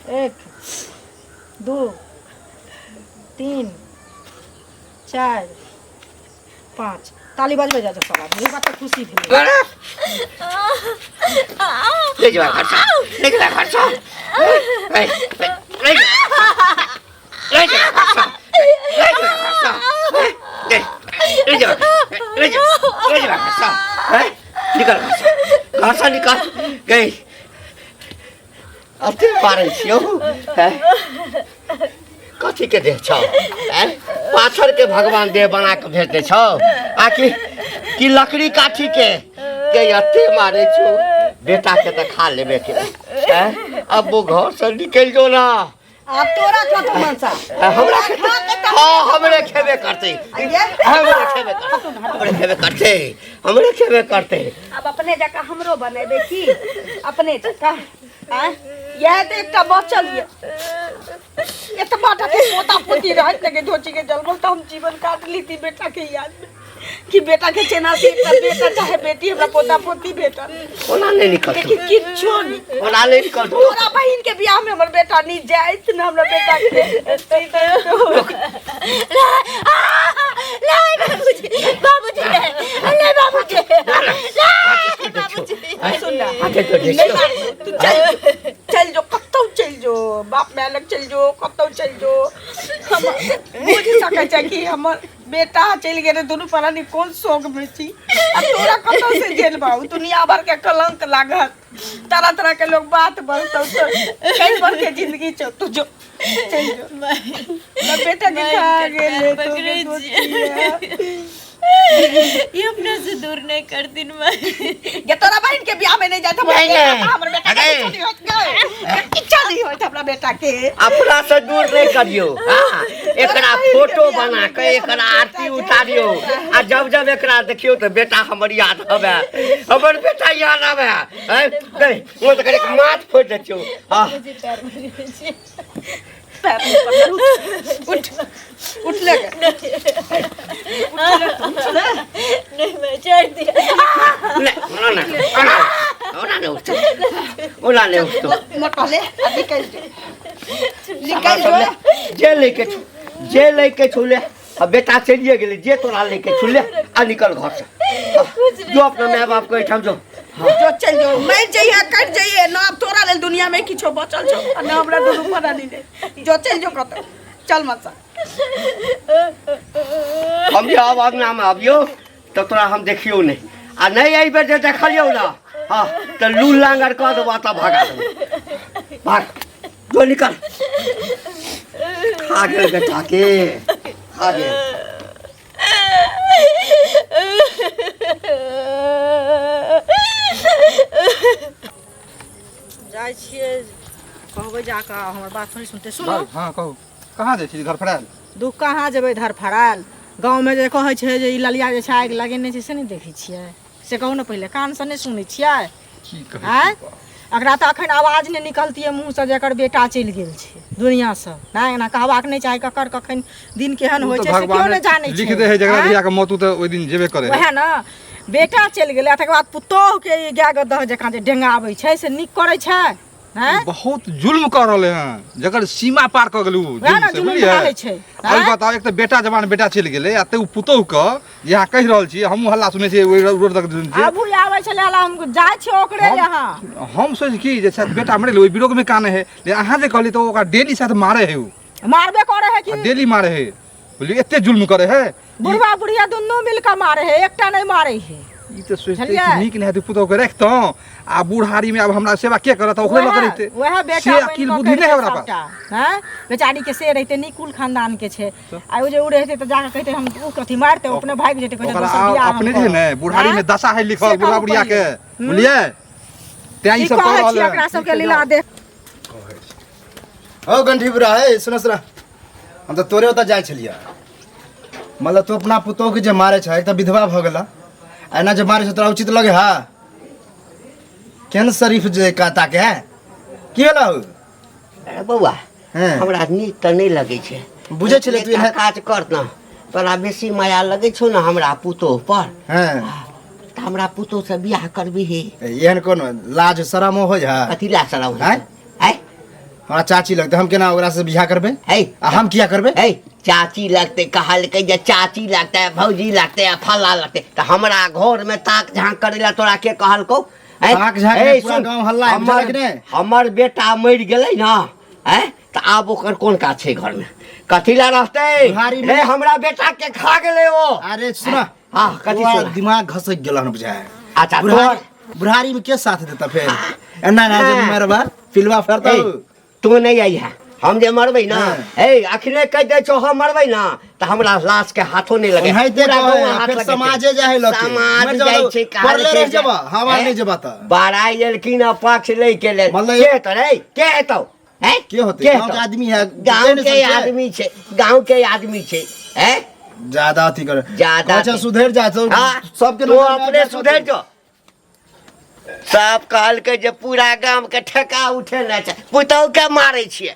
एक दू तीन चारि पाँच ताली बजबै जा सब आदमी ई बात तऽ खुशी भेलै ले जा खर्चा ले जा खर्चा ए ले ले जा खर्चा ले जा खर्चा ले ले जा ले जा ले जा खर्चा ए निकल खर्चा खर्चा निकल गई अते मारै छियौ हैं? कथी के देह छौ हैं? पाथर के भगवान देह बना के भेज दे छौ आकि कि लकड़ी काठी के के अते मारै छौ बेटा के तऽ खा लेबे के हैं? अब वो घर से निकल जो ना आब तोरा कथु मनसा हमरा हाँ हमरे खेबे करते हमरे खेबे करते हमरे खेबे करते हमरे खेबे करते आब अपने जकाँ हमरो बनेबै की अपने जकाँ आँय इएह तऽ एकटा बचल यऽ एतबा टा के पोता पोती रहत ने धोची के जलमल तऽ हम जीवन काट लीती बेटा के याद में कि बेटा के चेना से एकटा बेटा चाहे बेटी हमरा पोता पोती भेटल ओना नहि निकलतौ लेकिन किछो नहि ओना नहि निकलतौ तोरा बहिन के बियाह में हमर बेटा नहीं जाइत न हमरा बेटा के नहीं बाबूजी बाबूजी नहीं बाबूजी नहीं बाबूजी सुन ना हाथे तो नहीं मार, तू चल चल जो कतौ चल जो बाप माय लग चल जो कतौ चल जो हम बुझ सकै छै कि हमर बेटा चलि गेलै दुनू प्राणी कोन शोक में छी आ तोरा कतौ से झेलबौ दुनिया भर के कलंक लागत तरह तरह के लोग बात बजतौ तो कई भर के जिंदगी छौ तू जो चल जो ना बेटा के खा गेलै तो पकड़ै छियै ये अपना से दूर नहीं कर दिन में ये तोरा बहिन के बियाह में नहीं जात हमरा नहीं, बेटा नहीं। हमर बेटा के अरे। किछो नहीं होत गे किछो नहीं होत हमरा बेटा के अपना से दूर नहीं करियो हाँ एकरा फोटो बना के एकरा आरती उतारियो आ जब जब एकरा देखियो तो बेटा हमर याद आवे हमर बेटा याद आवे हैं? नहीं वो तो करे माथ फोड़ दै छियो हाँ पैर नहीं पकड़, उठ उठ उठ ले गे नहीं मैं छोड़ दिया नहीं ओना नहीं ओना ओना नहीं उठतो ओना नहीं उठतो मोटा ले आ निकल जो निकल जो जे लेके छु जे लेके छुले आ बेटा चलिए गेलै जे तोरा लेके छुले आ निकल घर से जो अपना माय बाप के एहिठाम जो जो चल जो मर जइहे कट जइहे ना अब तोरा लेल दुनिया में किछो बचल छौ आ ना हमरा दुनू प्राणी ले जो चल जो कतौ चल मसा हम जे आब अंगनामे आबियौ तऽ तोरा हम देखियौ नहि आ नहि एहि बेर जे देखलियौ ने हँ तऽ लू लांगर कऽ देबौ तऽ भगा देबौ भाग जो निकल खा गेल बेटा के खा गेल जाइ छियै कहबै जाकऽ हमर बात थोड़ी सुनतै सुनू हाँ कहू कहाँ जाइ छी धरफड़ायल दुख कहाँ जेबै धरफड़ायल गाँवमे जे कहै छै जे ई ललिया जे छै आगि लगेने छै से नहि देखै छियै से कहू ने पहिले कानसँ नहि सुनै छियै की कहै आँय एकरा तऽ अखन आवाज नहि निकलतियै मुँहसँ जे एकर बेटा चलि गेल छै दुनिआँसँ नहि एना कहबाक नहि चाही ककर कखन दिन केहन ओ होइ तऽ छै से केओ भगवाने नहि जानै छै लिख दे है जकरा आँय? जहिया के मौत उ तऽ ओहि दिन जेबे करे है वएह ने बेटा चलि गेलै आ तकर बाद पुतोहुके ई गाय गदह जकाँ जे डेंगाबै छै से नीक करै छै आँय? बहुत जुल्म कऽ रहले हन जकर सीमा पार कऽ गेलै उ वएह ने जुल्म से जुलुम बुझलियै ढालै छै और आँय? बताओ एक तऽ बेटा जवान बेटा चलि गेलै आ ते उ पुतोहु के जे अहाँ कहि रहल छी हमहूँ हल्ला सुनै छियै ओहि रोड तक सुनै छियै आबू आबै छलै हला हम जाइ छियै ओकरे यहाँ हम सोच की जे शायद बेटा मरे ओहि विरोग में काने है लेकिन अहाँ जे कहली तऽ ओकरा डेली शायद मारे है उ मारबे करे है कि डेली मारे है बुझलियै एते जुल्म करे है बुढ़वा बुढ़िया दुनू मिल कऽ मारे है एकटा नहि मारे है ई तऽ सोचते बुझलियै? कि नीक नहि हेतै पुतोहु के रखतहुँ आ बूढ़ारी में आब हमरा सेवा के करत ओकरे लऽ के रहितै वएह बेटा से बनि अकिल कऽ बुद्धि नहि है करितै ओकरा पास सबटा, हैं? बेचारी के से रहितै नीक कुल खानदान के छै आ ओ जे उ रहितै तऽ जाकऽ कहितै हम उ कथी मारतै ओ अपने भागि जेतै कहतै ओकरा दोसर बियाह हम अपने जे है ने करब। बुढ़ारी में हैं? दशा है लिखल से बूढ़ा कहू बुढ़िया के पहिले। बुझलियै तें ई की सब कऽ कहै रहल छी है एकरा सबके लीला देख हो गंठी बुरा है सुन सुन हम तऽ तोरे ओतऽ जाइ छलियै मतलब तू अपना पुतोहके जे मारै छै एक तऽ विधवा भऽ गेला आ एना जे मारै छै तोरा उचित लगे हा केहन शरीफ जे कहता के है की भेलौ अरे बौआ हँ। हमरा नीक तऽ नहि लगै छै बुझै छलै तू एकटा एहन- काज कर ने तोरा बेसी माया लगै छौ ने हमरा पुतोह पर हँ तऽ हमरा पुतोह से बियाह करबिही एहन कोन लाज शरम होइ है कथी लए शरम आँय? आँय हमरा चाची लगतै, हम केना ओकरा से बियाह करबै? है। आ हम किया करबै? है, चाची लगते कहलकै जे चाची लगते, भौजी लगते, फला लगते, तऽ हमरा घर में ताक झाँक करे ला तोरा के कहलकौ? हैं? ताक झाँक ए, नहि, पूरा सुन, गाँव हल्ला है, हमर बुझलक नहि? हमर बेटा मरि गेलै ना, हैं? तऽ आब ओकर कोन काज छै घर में? कथी ला रहतै? बुढ़ारी में- रे हमरा बेटा के खा गेलै ओ। अरे सुना। हाँ, कथी तोरा सुना? दिमाग घसक गेल हन बुझाय। अच्छा, बुढ़ारी तोहर बुढ़ारी में के साथ देता फेर? एना ना जब हाँ। मरबा पिलवा फरता। ए, तू नहीं आई है, हम जे मरबै ना। हाँ। ए, अखने कहि दै छौ, हम मरबै ना तऽ हमरा लाश के हाथो नहीं लगे। ओनाहिते पूरा कहै, गाँव हाथ फेर लगेतै। समाजे जाइ लके। समाज मर जाओ जाइ तो छै, कहल पड़ले छै रहि जे- जेबा, हम आर हैं? नहि जेबा तऽ। बड़ाइ एलखिन आ पक्ष लै के लेल। मतलब के हेतौ रे? के हेतौ? हैं? के होतै? के गाँव के हेतौ? आदमी है, गाँव बुझै नहि के सकै। आदमी छै, गाँव के आदमी छै, हैं? ज्यादा अथी कर ज्यादा अच्छा अथी। सुधरि जा तो हाँ, सबके तू नजर में अपने आ जा सुधरि जो। सब कहलकै जे पूरा गाम के ठेका उठेने छै, पुतहु के मारै छियै,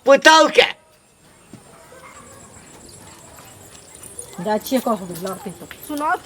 पुतहु के। जाइ छियै कहबै लड़तै तऽ सुनत।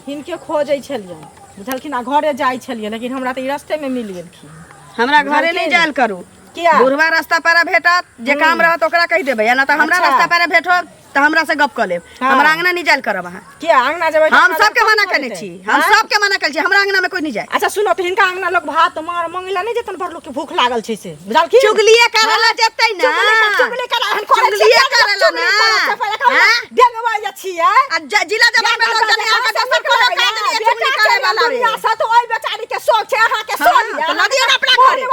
हिनके खोजै छलियनि, बुझलखिन? आ घरे जाइ छलियै, लेकिन हमरा तऽ ई रस्तेमे मिल गेलखिन। हमरा घरे नहि जायल करू। किया? बुढ़वा रास्ता पारा भेटत, जे काम रहत ओकरा कहि देबै, आ ना तऽ हमरा रास्ता पारा भेटत तऽ हमरा से गप कऽ लेब। हमरा अंगना नहि जायल करब अहाँ। किया अंगना जेबै? हम सबके मना केने छी, हम सबके मना केने छी, हमरा अंगना में कोई नहीं जाए। अच्छा सुनो, तऽ हिनका अंगना लोग भात मार मंगैला नहि जेतन, बड़ लोग के भूख लागल छै से, बुझलखिन? चुगलिए करे ला जेतै ना। चुगली करे एहन करै छियै, चुगलिए करे ला चुगली ना। करै छियै, पहिले कहू हाँ? डेंगवा जे छियै। आ जिला जवान में लोग जाने आके दोसर कोनो काज नहीं है, चुगली करे वाला रे। दुनिया से तऽ ओहि बेचारी के शौक छै, अहाँ के हाँ, शौक तऽ लदियौ ना अपना घरे।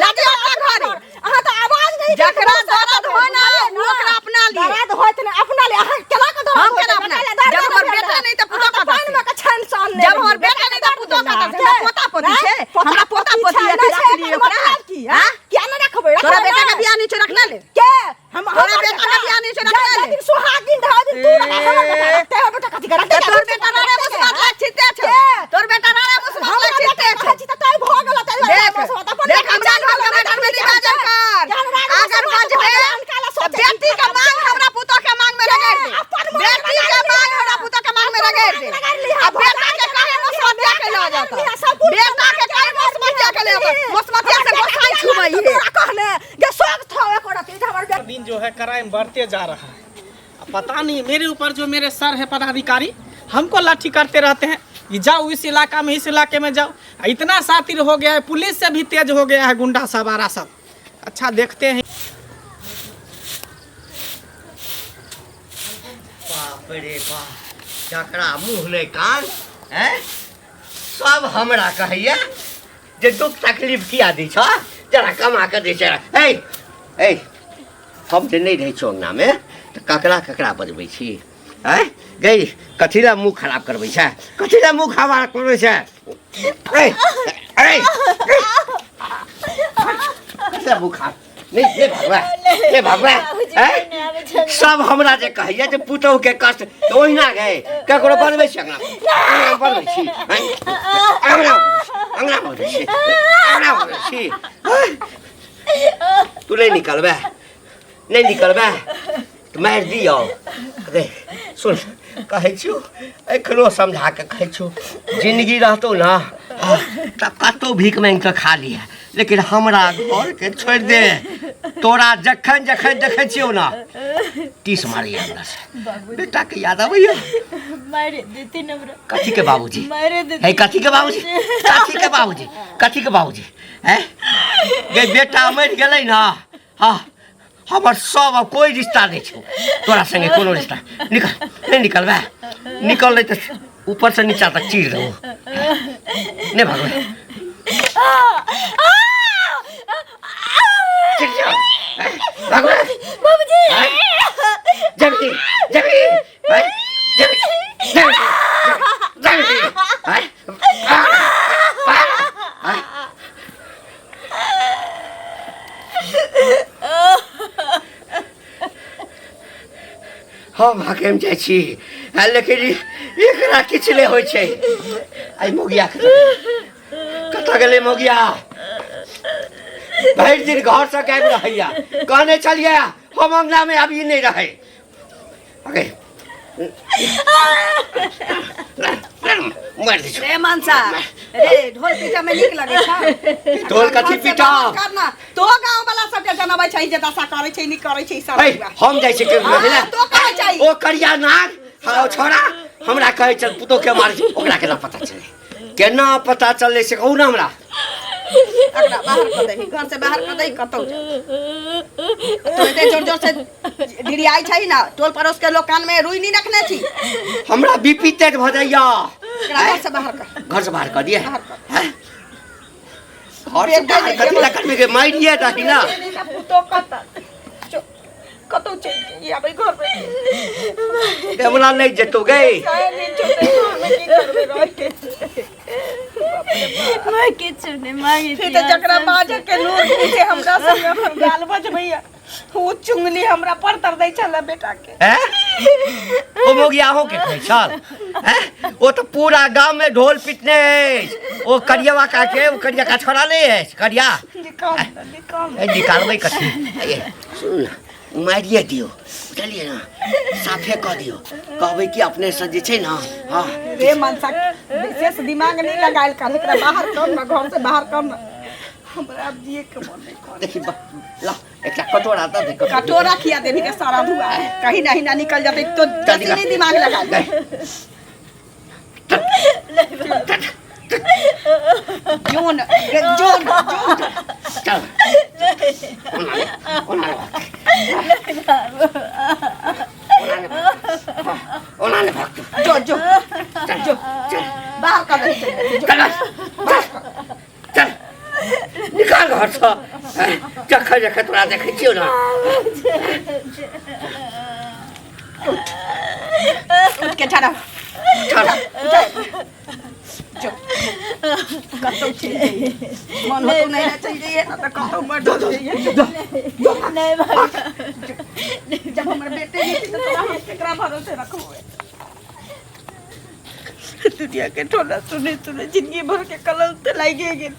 लदियौ अपना घरे। अहाँ तऽ आवाज नहि जकरा दर्द होइ ना, ओ ओकरा अपना लिए। दर्द होइत ने अपना लिए, अहाँ केना के दर्द हम होइत? केना अपना? बेटा ले दर्द जब हमर होइत बेटा ने। नहि तऽ पुतोह अहाँ तऽ कतऽ पानिमे से? के छानि सान नहि जब हमर रही। बेटा नहि तऽ पुतोह कतऽ से? हमरा पोता पोती आँय? छै। हमरा पोता पोती छै, है, नहि राख छै, लिअ एकर ओकरा। मतलब की, आँय? किया नहि रखबै? तोरा रखबै बेटा के ने। बियाह नहि छौ, रखना ले। के? हम तोरा हमर बेटा के बियाह नहि छौ, रखना जाहि ले। दिन सुहागिन रह दिन तू रख, हमर बेटा रखतै, हमर बेटा कथी के रखतै? तऽ तोर बेटा राणे मुसमत लग छिते छौ। के? तोर बेटा राणे मुसमत हमरा लग बेटा छिते छौ। कहै छी तऽ तैं भऽ गेल, तैं देख, मुसमत अपन देख, बेटा हमरा चलि घर के गेल, मैटर में नहि बाजल कर। जहन राणे अगर मुसमत बजबे, भऽ गेल, अनका लए तऽ सोचै छी बेटी के मांग हमरा पुतोह के मांग में रगड़ि दे। अपन मांग बेटी के रगड़ि मांग हमरा पुतोह के मांग में रगड़ि दे। रगड़ि लिहा, आ बेटा के कहे मुसमतिया के लऽ जाता। बेटा के कहे मुसमतिया के लऽ जाता। मुसमतिया से गोसाई छुबै हे। तोरा कहने जे शौक छौ एको रत्ती जे हमर बेटा दिन जो है क्राइम बढ़ते जा रहा है। अब पता नहीं मेरे ऊपर जो मेरे सर है पदाधिकारी, हमको लाठी करते रहते हैं कि जाओ इस इलाका में, इस इलाके में जाओ। आ इतना सातिर हो गया है, पुलिस से भी तेज हो गया है गुंडा सवारा सब। अच्छा देखते हैं। बाप रे बाप, जकरा मुँह नहि कान, हैं, सब हमरा कहैया जे दुख तकलीफ किया दै छह, जरा कमा कऽ दै छै। ए ए, हम जे नहि रहै छियौ अङ्गनामे तऽ ककरा ककरा बजबै छी? आँय गै, कथी लए मुँह खराब करबै छै? कथी लए मुँह खराब करबै छै? ए ए, कथी लए मुँह खराब? नहि नहि भगवा, नहि भगवा, आँय? सब हमरा जे कहैया जे पुतोहु के कष्ट तऽ ओहिना गै ककरो बनबै छी अङ्गना, अङ्गना बनबै छी, आँय? अङ्गना अङ्गना बनबै छी, अङ्गना बनबै छी, आँय? तू नहि निकलबै, नहि निकलबै तऽ मारि दियौ। रे सुन, कहै छियौ, एखनो समझा कऽ कहै छियौ, जिंदगी रहतौ ना तऽ कतहु भीख मांगि कऽ खा लिहे, लेकिन हमरा घरके छोड़ि दे। तोरा जखन जखन देखै छियौ ना टीस मारैया हमरा से, बेटाके याद अबैया। मारि देथिन हमरा। कथी के बाबूजी? मारि देथिन। हे, कथी के बाबूजी? कथी के बाबूजी? कथी के बाबूजी? हैं गे, बेटा मरि गेलै ना, हाँ, हमर सब आब कोई रिश्ता नहि छौ तोरा संगे, कोनो रिश्ता। निकल, नहि निकलबै? निकल, नहि तऽ ऊपर से नीचा तक चीर देबो। नहि भगबै? ठीक छौ, भगबै? बाबूजी। जबी जबी जबी जबी जबी। हम हकेम जाइ छी आ, लेकिन एकरा किछु नहि होइ छै। आइ मोगिया कतऽ गेलै? मोगिया भरि दिन घरसँ गायब रहैया। कहने छलियै हम अङ्गनामे अभी नहि रहै। अगे मारि दै छौ। रे मनसा रे, ढोल पीटा में नीक लगे छौ? ढोल कथी घर से पीटा? बाहर कर ना तो गांव वाला सबके जनबै छै जे दशा करै छै, नी करै छै सब। ऐ, हम जाइ छी के हाँ, तो कहै छै। ओ करिया नाग, हाँ, ओ छोड़ा हमरा कहै छल पुतोह के मारै छै, ओकरा केना पता चलै, केना पता चललै से कहू ने हमरा। एकरा बाहर कर दही, घर से बाहर कर दही, कतौ जा तो एते जोर जोर से ढिरियाइ छै ना, टोल पड़ोस के लोग कान में रुई नहीं रखने छी। हमरा बीपी तेज भऽ जाइया। एकरा घर से बाहर कर। घर से बाहर कर दिए? बाहर कर। हैं? घर से बाहर कथी लए करबै गे? मारिए दही ना। पुतोह कतऽ कतौ चलि जइयै, आबै घर में। देवला नहि जेतौ गे। काहे नहि जेतै घर में? की करबै रह के? मैं किछु नहि मांगे। फिर तऽ जकरा बाजऽ के नूर से हमरा संगे अपन गाल बजबैया, ओ चुंगली हमरा पर तर दै छलै बेटा के। हैं? ओ मोगिया अहूँ के कहै छल? हैं? ओ तऽ पूरा गाँव में ढोल पिटने अछि ओ करियवा काके, ओ करिया का छोड़ा नहि अछि करिया। निकाल ने, निकाल। ए, निकालबै कथी? ए, सुन ने, मारिए दियौ, बुझलियै ने, साफे कऽ दियौ, कहबै कि अपनेसँ जे छै ने। हँ। रे मनसा, विशेष दिमाग नहीं लगायल कर, एकरा बाहर कर ना, घर से बाहर कर ना, हमरा अब जिए के मन नहीं कर। देखी ला एकटा कटोरा दऽ दे, कटोरा। कटोरा खिया देबी के सारा धुआ कहीं नहीं ना निकल जाते तो। चल। जल्दी नहीं दिमाग लगा दे। जोन रे, जोन जोन। चल, ओना ने, ओना ने भाग, ओना ने भाग, ओना ने भाग तू। जो जो। चल। जो। चल। बाहर कर दे जो। चल चल चल, निकाल घरसँ। जखन जखन तोरा देखै छियौ ने। उठ के ठहरा। चल। जो, कतौ चलि जइए, मन होतौ नहीं ना चलि जइए ना तऽ कतौ मर जइए। नहीं भाग। जब हमर बेटे नहीं छै तऽ तोरा हम केकरा भरोसे रखबै? दुनिया के टोला सुने सुने जिंदगी भर के कलंक तऽ लागिए गेल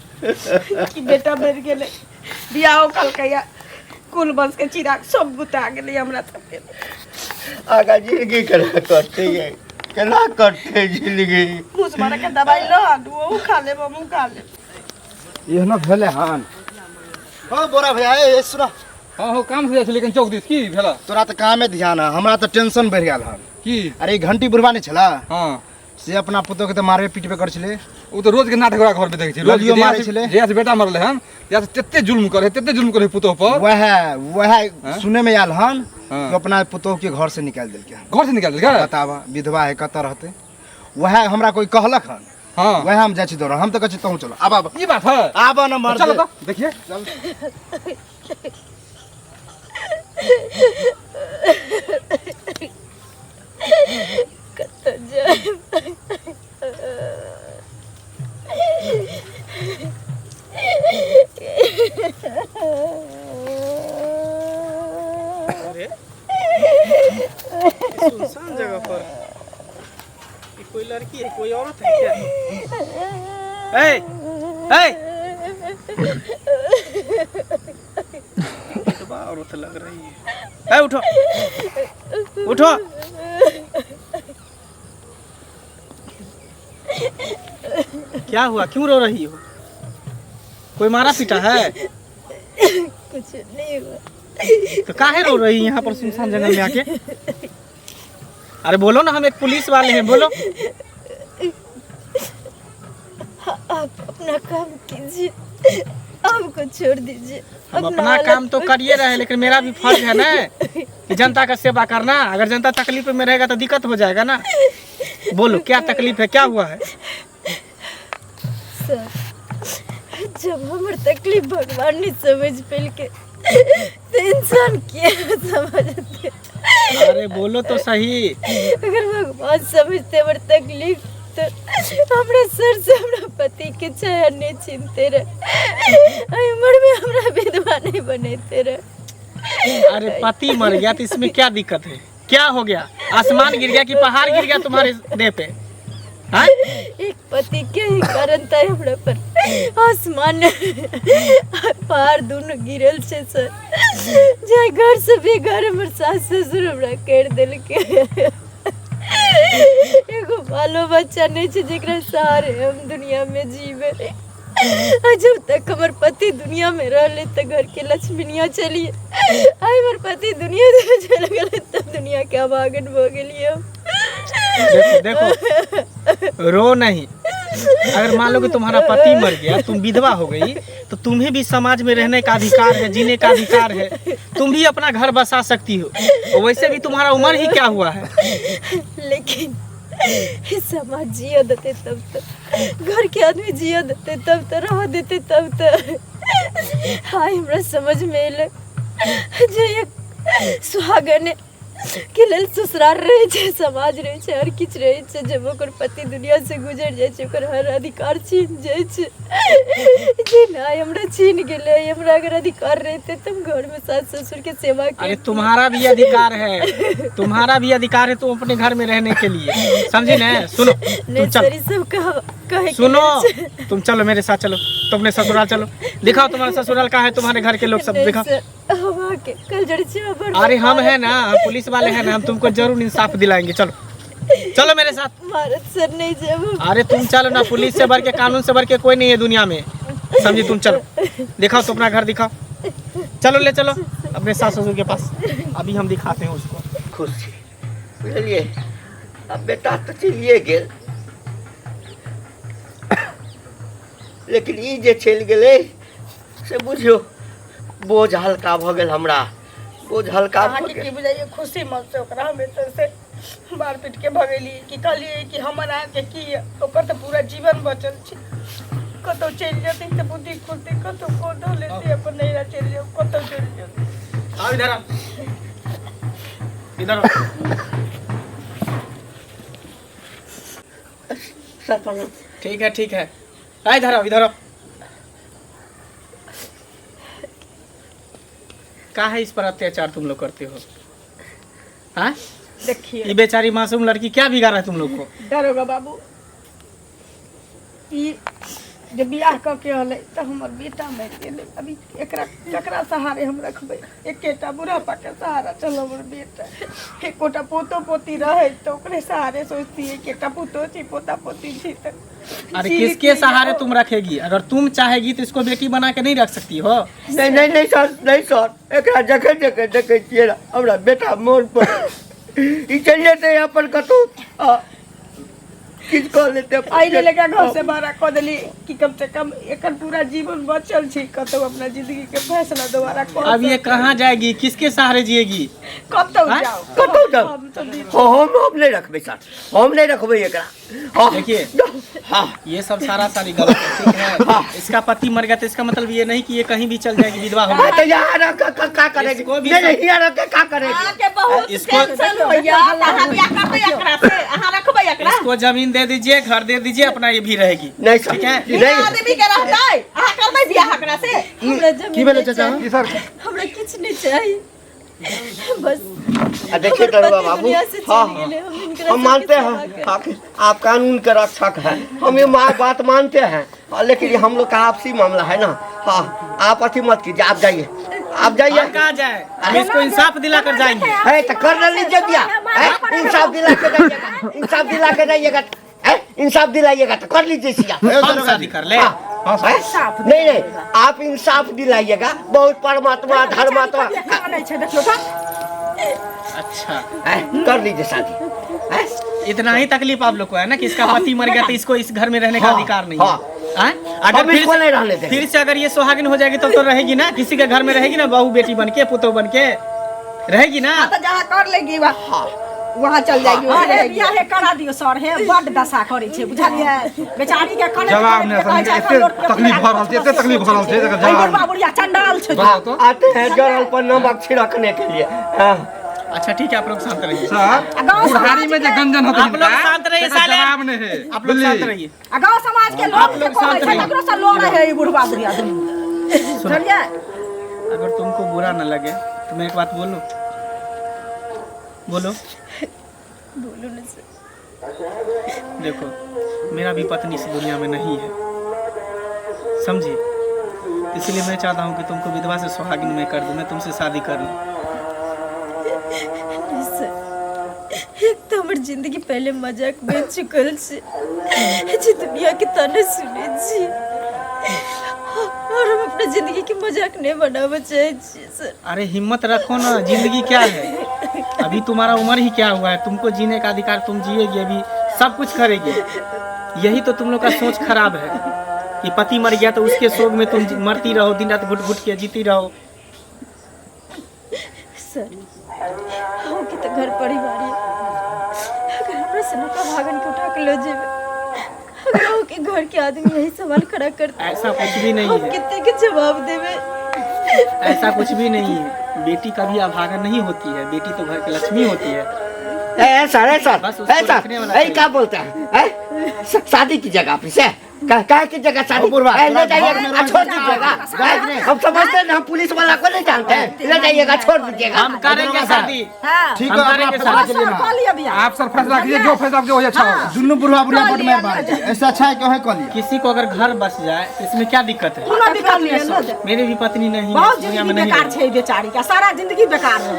कि बेटा मरि गेलै, बियाहो कलकैया, कुल वंश के चिराग सब बुता गेलै हमरा सबके। आगा जिंदगी केना कटतै यै? केना कटतै जिंदगी? घूस मारे के दवाई ल आनू, ओहू खा लेब, हमहूँ खा लेब। एहनो भेलै हन। हाँ बोरा भैया, ए, ए, सुन। हाँ हो, काम से जाइ छलियै कनि चौक दिस, की भेल? तोरा तऽ कामे ध्यान है, हमरा तऽ टेंशन बढ़ि गेल हन। की? अरे ई घंटी बुढ़वा नहि छला? हाँ। से अपना पुतोह के तऽ मारबे पीटबे करै छलै। ओ तऽ रोज के नाटक ओकरा घर में देखै छी रोज। ललियो मारै छलै। जहिया से बेटा मरलै हन तहिया से तते जुल्म करै, तते जुल्म करै पुतोह पर। वएह वएह। हाँ? सुने में आयल हन हाँ। कि अपना पुतोह के घर से निकालि देलकै हन। घर से निकालि देलकै? बताब, विधवा है, कतऽ रहतै? वएह हमरा कोई कहलक हन। हाँ। वएह हम जाइ छी दौड़, हम तऽ कहै छी तहूँ चलो, आब आब। ई बात है? आब न मर्द। चलो तऽ देखिए। चल। कतऽ जायब? अरे सुनसान जगह पर ये कोई लड़की है, कोई औरत है क्या? ए ए, विधवा औरत लग रही है। ए उठो उठो, क्या हुआ? क्यों रो रही हो? कोई मारा पीटा है? कुछ नहीं हुआ। तो काहे रो रही है यहाँ पर सुनसान जंगल में आके? अरे बोलो ना, हम एक पुलिस वाले हैं, बोलो। आप अपना काम कीजिए, हमको छोड़ दीजिए। हम अपना काम तो करिए रहे हैं, लेकिन मेरा भी फर्ज है ना कि जनता का सेवा करना। अगर जनता तकलीफ में रहेगा तो दिक्कत हो जाएगा ना। बोलो, क्या तकलीफ है, क्या हुआ है? सर, जब हमर तकलीफ भगवान नहीं समझ पेल के तो इंसान क्या समझते? अरे बोलो तो सही। अगर भगवान समझते हमर तकलीफ तो हमरा सर से हमरा पति के छाया नहीं छीनते रहे, एहि उम्र में हमरा विधवा नहीं बनेते रहे। अरे पति मर गया तो इसमें क्या दिक्कत है? क्या हो गया? आसमान गिर गया कि पहाड़ गिर गया तुम्हारे देह पे? हाँ? एक पति के ही कारण था हमरा पर आसमान पहाड़ दोनों गिरल छै सर, जे घर से बेघर हमर सास ससुर हमरा कर देलके। एगो बालो बच्चा नहीं छै जेकरा सहारे हम दुनिया में जीवे। आ जब तक हमर पति दुनिया में रहले तऽ घर के लक्ष्मीनिया चलिए, आइ हमर पति दुनिया से चल गेलै तब दुनिया के अभागन भऽ गेलियै हम। देखो देखो, रो नहीं। अगर मान लो कि तुम्हारा पति मर गया, तुम विधवा हो गई, तो तुम्हें भी समाज में रहने का अधिकार है, जीने का अधिकार है, तुम भी अपना घर बसा सकती हो। और वैसे भी तुम्हारा उम्र ही क्या हुआ है। लेकिन समाज जिया देते तब तो, घर के आदमी जिया देते तब तो, रह देते तब तो। हाय हमरा समझ में एलै जे एक सुहागन के लेल ससुराल रहै छै, समाज रहै छै, हर किछु रहै छै। जब ओकर पति दुनिया से गुजर जाइ छै ओकर हर अधिकार छीन जाइ छै। जे नहि हमरा छीन गेलै, हमरा अगर अधिकार रहितै तऽ हम घरमे सास ससुरके सेवा अरे करितियै। तुम्हारा भी अधिकार है, तुम्हारा भी अधिकार है तुम अपने घर में रहने के लिए, समझी ना? सुनो नहीं तुम चलो, सर, ई सब कहे के सुनो नहि छै। तुम चलो मेरे साथ चलो, तुम अपने ससुराल चलो, दिखाओ तुम्हारा ससुराल कहाँ है, तुम्हारे घर के लोग सब नहीं दिखाओ। सर, हम आके कल जड़ छी हमर अरे हम है ना, हम पुलिस वाले हैं ना, हम तुमको जरूर इंसाफ दिलाएंगे। चलो चलो मेरे साथ। मारत सर, नहीं जब। अरे तुम चलो ना, पुलिस से बढ़ के कानून से बढ़ के कोई नहीं है दुनिया में, समझी? तुम चलो, दिखाओ तो अपना घर दिखाओ, चलो ले चलो अपने सास ससुर के पास, अभी हम दिखाते हैं उसको। खुश छी बुझलियै। आब बेटा तऽ चलिए गेल, लेकिन ई जे चलि गेलै से बुझियौ बोझ हल्का भऽ गेल हमरा, बोझ हल्का भऽ अहाँके गेल। की बुझाइए खुशी मन से ओकरा हम एतऽ से मार पीट के भगेली कि कहलियै कि हमर अहाँके की यऽ, ओकर तऽ पूरा जीवन बचल छै, कतहु चलि जेतै तऽ बुद्धि खुलतै, कतहु गोदो लेतै अपन नैहरा चलि जाउ, कतहु चलि जेतै। आओ इधर आओ, इधर आओ। सर प्रणाम। ठीक है ठीक है, आ इधर आओ, इधर आओ। का है इस पर अत्याचार तुम लोग करते हो? हाँ देखिए ये बेचारी मासूम लड़की क्या बिगाड़ा है तुम लोग को? दरोगा बाबू, ई जे बियाह कऽ के अलै तऽ हमर बेटा मरि गेलै, अभी एकरा ककरा सहारे हम रखबै? एकेटा बुढ़ापा के सहारा छल हमर बेटा, एकोटा पोतो पोती रहै तऽ ओकरे सहारे सोचतियै कि एकटा पुतोह छै, पोता पोती छै तऽ अरे जी किसके लितियै। सहारे तुम रखेगी? अगर तुम चाहेगी तो इसको बेटी बना के नहीं रख सकती हो। नहीं नहीं नहीं सर, नहीं सर, एकरा जखन जखन देखै छियै ने हमरा बेटा मोन पर ई चलि जेतै अपन कतहु आ, किछु कऽ लेतै अपन। एहि लेल एकरा घर से बाहर कऽ देली कि कम से कम एकर पूरा जीवन बचल छै, कतहु अपना जिंदगी के फैसला दोबारा कऽ अब ये सकतै। कहाँ जाएगी, किसके सहारे जिएगी? कतहु आँय? जाओ, कतहु जाउ। हम तऽ हम नहि रखबै सर, हम नहि रखबै एकरा। हाँ। देखिए। हाँ ये सब सारा सारी गलत है, ठीक है? इसका पति मर गया तो इसका मतलब ये नहीं कि ये कहीं भी चल जाएगी, विधवा हो हाँ, गई। तऽ यहाँ रख के का करेगी? इसको भी नहीं नहीं, यहाँ रख के का करेगी? अहाँके बहुत इसको- टेंशन होइया, अहाँ बियाह करबै एकरा से? अहाँ रखबै एकरा? इसको जमीन दे दीजिए, घर दे दीजिए अपना, ये भी रहेगी। नहीं सर, ठीक है? नहीं। बिना आदमी के रहतै? अहाँ करबै बियाह एकरा से? हमरा जमीन की भेलै नहि चाचा? चाही, की सर? हमरा किछु नहि चाही, बस आ देखिए हमर दरोगा पति बाबू, दुनिया से चलि हाँ गेलै, हम हिनकरा हम सबके मानते सेवा हैं करब। आप कानून के रक्षक हैं, हम ये बात मानते हैं, लेकिन ये हम लोग का आपसी मामला है ना। हाँ आप अथी मत कीजिए, आप जाइए, आप जाइए। हम कहाँ जाए, हम इसको इंसाफ दिला कर जाएंगे। है तो कर ना लीजिए बियाह, है इंसाफ दिला के जाइएगा, इंसाफ दिला के जाइएगा, है इंसाफ दिलाइएगा तो कर लीजिए सिया। हम शादी कर ले। हाँ, है? नहीं नहीं, आप इंसाफ दिलाइएगा, बहुत परमात्मा धर्मात्मा कानै छै देखियौ तऽ। अच्छा है, कर लीजिए शादी, है? इतना ही तकलीफ आप लोग को है ना कि इसका पति मर गया तो इसको इस घर में रहने का हाँ, अधिकार नहीं हाँ। है। हाँ? अगर हम फिर इसको से- नहीं रहने देंगे। फिर से अगर ये सुहागिन हो जाएगी तब तो रहेगी ना, किसी के घर में रहेगी ना, बहू बेटी बन के पुतोह बन के रहेगी ना। तऽ जहाँ कर लेगी वहाँ वहाँ चल जाएगी, वहाँ अरे रहेगी। बियाहे करा दियौ सर, हे बड दशा करै छै बुझलियै, बेचारी के कनैत जवाब कनैत नहि के कहै छै, एते एखन लोट के तकलीफ भऽ रहल छै, एते तकलीफ भऽ रहल छै, एकर एहि जवाब बुढ़बा बुढ़िया चंडाल छै। बताउ तऽ। आते हैं जरल पर नमक छिड़कने के लिए। हाँ। अच्छा ठीक है, आप लोग शांत रहिए। सर आ गाँव बुढ़ारी में जे गंजन होतै आप लोग हिनका, शांत रहिए तकर साले। जवाब नहि है। आप लोग शांत रहिए। आ गाँव समाज के लोग आप के लोग कहै शांत छै रहिए। तकरो से लड़ै है ई बुढ़बा बुढ़िया दुनू, बुझलियै? अगर तुमको बुरा न लगे तो मैं एक बात बोलूं? बोलो। बोलू ने सर। देखो मेरा भी पत्नी इस दुनिया में नहीं है, समझी? इसलिए मैं चाहता हूँ कि तुमको विधवा से सुहागिन मैं कर दूँ, मैं तुमसे शादी कर लूँ। नहीं सर, एक तऽ हमर जिंदगी पहले मजाक बनि चुकल छै जे दुनिया के ताने सुनै छी और हम अपना जिंदगी के मजाक नहीं बनाबऽ चाहै छी सर। अरे हिम्मत रखो ना, जिंदगी क्या है, अभी तुम्हारा उम्र ही क्या हुआ है, तुमको जीने का अधिकार, तुम जिएगी अभी सब कुछ करेगी। यही तो तुम लोग का सोच खराब है कि पति मर गया तो उसके शोक में तुम मरती रहो, दिन रात घुट घुट के जीती रहो। सर अहूँके तऽ घर परिवार यऽ, अगर हमरा सनक अभागन के उठा के लऽ जेबै, अगर अहूँके घर के आदमी यही सवाल खड़ा करते, ऐसा कुछ भी नहीं हम है। कितने के जवाब देबै? ऐसा कुछ भी नहीं है, बेटी कभी अभागन नहीं होती है, बेटी तो घर की लक्ष्मी होती है। ए सर, ए सर, बस उसको ए सर, रखने वाला ए क्या बोलते हैं, ए? शादी की जगह पे से काहे की जगह शादी? ओ बुढ़वा, ए, ले तोरा जाइएगा, घर में आ, छोड़ रोज दीजिएगा। हम समझते हैं, हम पुलिस वाला को नहीं जानते हैं, ले जाइएगा छोड़ दीजिएगा। हम करेंगे शादी। हाँ। ठीक हम है, अपना करेंगे फैसला शादी। के लिए ना। कऽ लिअ बियाह। आप सर फैसला कीजिए, जो फैसला आपके हो अच्छा होगा। दुनू बुढ़वा बुढ़िया बड मार मारे छै, ऐसे अच्छा है क्यों है कह लिया। किसी को अगर घर बस जाए तो इसमें क्या दिक्कत है? कोनो दिक्कत नहीं है सर। मेरी भी पत्नी नहीं है, बहुत दुनिया में जिंदगी नहीं बेकार है। छै बेचारी के, सारा जिंदगी बेकार है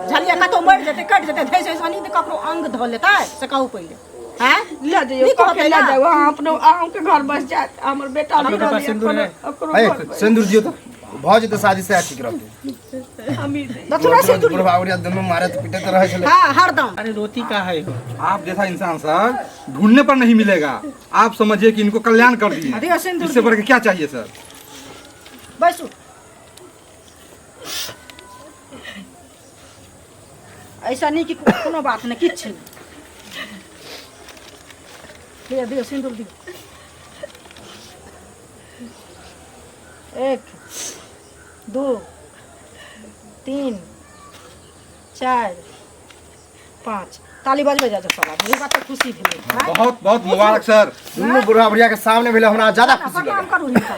बुझलियै। कतौ मरि जेतै, कटि जेतै, धैस ऐसा नहीं तऽ ककरो अंग धऽ लेतै, से कहू पहिले। हैं? लऽ जइयौ, नीक कखे होतै लऽ ना? जाउ अहाँ, अपनो अहूँके घर बस जायत, हमर बेटा अभी भी के पास रहलियै, सिंदूर है। ओकरो ए, घर बसि सिंदूर दियौ तऽ भऽ जेतै शादी, सएह ठीक रहतै। हमही दै। दक्षिणा सिंदूर। बुढ़वा बुढ़िया दुनू मारैत पीटैत रहै छलै। हाँ हरदम। अरे रोती का है हो? आप जैसा इंसान सर ढूंढने पर नहीं मिलेगा। आप समझिए कि इनको कल्याण कर दिए, दियो सिंदूर। इससे बढ़ के क्या चाहिए सर? बैसू। ऐसा नहीं कि कोनो बात नहीं, किछु नहीं। दियो दियो सिंदूर दियो। 1 2 3 4 5 ताली बजबै जा सब आदमी। ई बात तऽ खुशी भेलै। हाँ? बहुत बहुत मुबारक सर। दुनू बुढ़वा बुढ़िया के सामने भेलै, हमरा ज्यादा खुशी प्रणाम लगल। करू हिनका।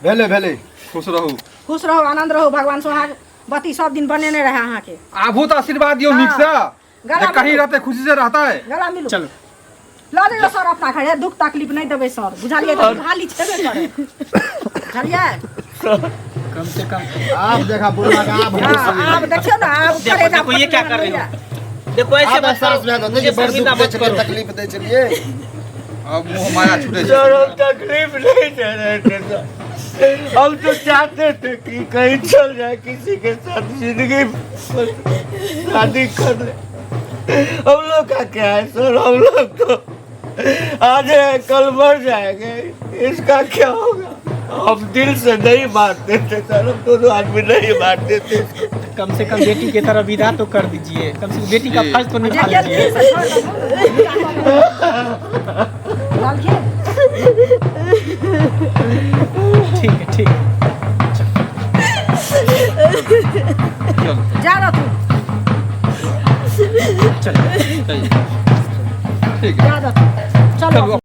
भेलै भेलै। खुश रहू, खुश रहू, आनंद रहू, भगवान सोहाग बत्ती सब दिन बनेने रहे अहाँके। आबू तो आशीर्वाद दियो नीक से, गला जे कहीं मिलू। रहते खुशी से रहता है। गला मिलू। चलो लऽ जइयौ सर अपना घरे, दुख तकलीफ नहीं देबै सर, बुझलियै? तऽ खाली छेबे करे, बुझलियै? कम से कम आब देखा बुढ़वा के आब हाँ, आब देखियौ ने, आब देखो करेजा देखो ये क्या कर रहे फटने हो, देखो ऐसे आब मत एहसास करो, भए गेल मुझे जे बड़ शर्मिंदा दुख दै मत छलियै, करो। तकलीफ दै छलियै। अब मुँह माया छूटे छै। सर हम तकलीफ नहीं दे रहे थे सर, हम तो चाहते थे कि कहीं चल जाए किसी के साथ, जिंदगी शादी कर ले। हम लोग का क्या है सर, हम लोग तो आज है कल मर जाएंगे, इसका क्या होगा? हम दिल से नहीं मारते थे सर, हम दोनों आदमी नहीं मारते थे। कम से कम बेटी के तरह विदा तो कर दीजिए, कम से कम बेटी का फर्ज तो निभा जे लीजिए। गेलखिन से छोड़ि देलखिन। ठीक है ठीक है। जा रहथुन। चलो ठीक है, जा रहथुन, चलो।